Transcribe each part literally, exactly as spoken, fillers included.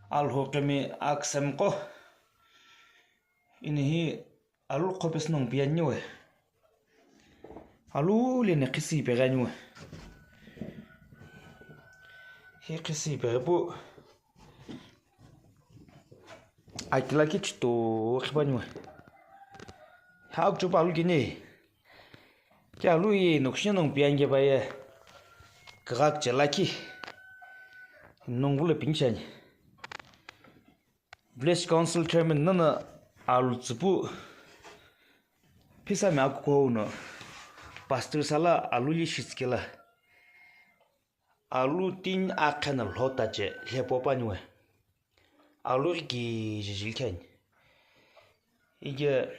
Alhou qemi aküsemiqo. Ino hi alu qhopesü nongu piye ani we. Alu leni qhisi ipeghi ani we. Hi qhisi ipeghi pu. Aki lakhi chuto qhipe ani we. Hi akuchou pu alu kini. Ki alu ye nokushi nongu piye ani kepa ye. Kigha kiche lakhi. Nongu lo pini shi ani. Village Council Chairman nana alu tsüpu. Phisami akukuhou no. Pastor sala alu li shitsu kela. Alu tin akhe no lhota che lhepo pani we. Alu ghi kije jili khani. Ige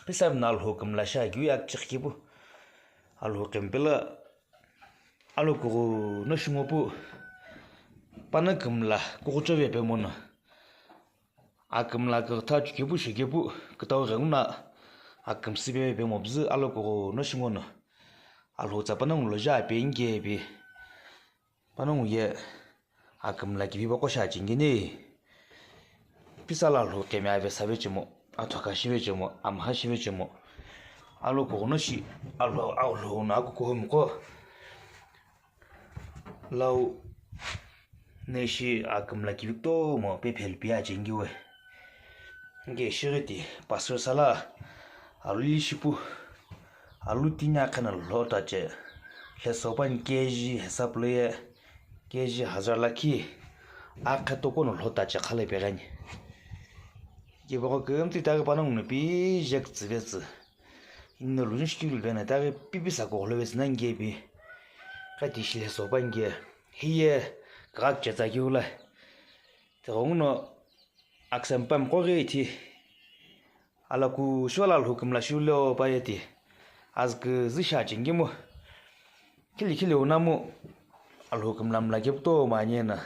phisami no Alhou kümla shi akiu ye akichekhi pu. Alhou qemi pelo alokughuno shi ngo pu. Pano kümla kughucho ve pe mono. Akümla kütha chukepu shekepu kütau ghenguno akümsü pe pe mobzü alokughuno shi ngono. Alhou tsa panongu lo ja pe inge pe. Panongu ye akümla kivi baqo shi achengeni. Pisa lo Alhou qemi ave save chemo, athoka shive chemo, amha shive chemo. Alokughuno shi Alhou, Alhou no akukuhou miqo. Lau neshi akümla kivi kutomo pe phelu pi achengeni we. Inge shighiti pastor sala alu li shipu. Alu tini akhe no lhota che. Lheso pani K G hesap lo ye K G hazar lakhi akhe toko no lhota che khale peghani. Kibogho kümtsü itaghi panongu no pi jek tsüvetsü. Ino luni shikulu vena itaghi pipi sako gholo vetsü na nge pi. Kati shi lheso pani ke. Hiye kagha kiche tsa kiu la. Tighenguno aküsemiqo ghi ithi. Alaku shivala Alhou kümla shiu lo pa ye ti. Azü küzü shi achengeni mu. Khili khili unamu. Alhou kümla mla kepu to manyena.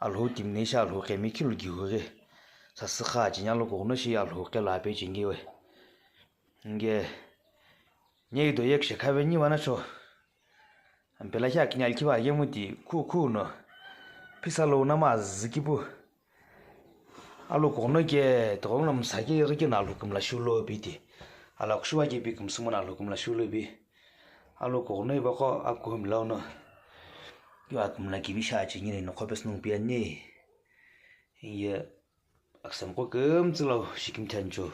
Alhou timi neshi Alhou qemi khilu gihu ghi. Sasü kha acheni alokughuno shi Alhou qelo ape chengeni we. Inge. Nyei do yek shekha ve nyi vanacho. Ampela khi akini alikhi va yemu ti khu khu no. Pisa lo unama azü kipu. Alokughuno ke tighenguno msa ke ghi ke no Alhou kümla shiu lo pi ti. Alaku shiva ke pi kümsü mono Alhou kümla shiu lo pi. Alokughuno ipaqo akuhou mila uno. Yo akümla kivi shi achengeni no qhopesü nongu piye ani. Ye aküsemiqo kümtsü lo shikimthi ani cho.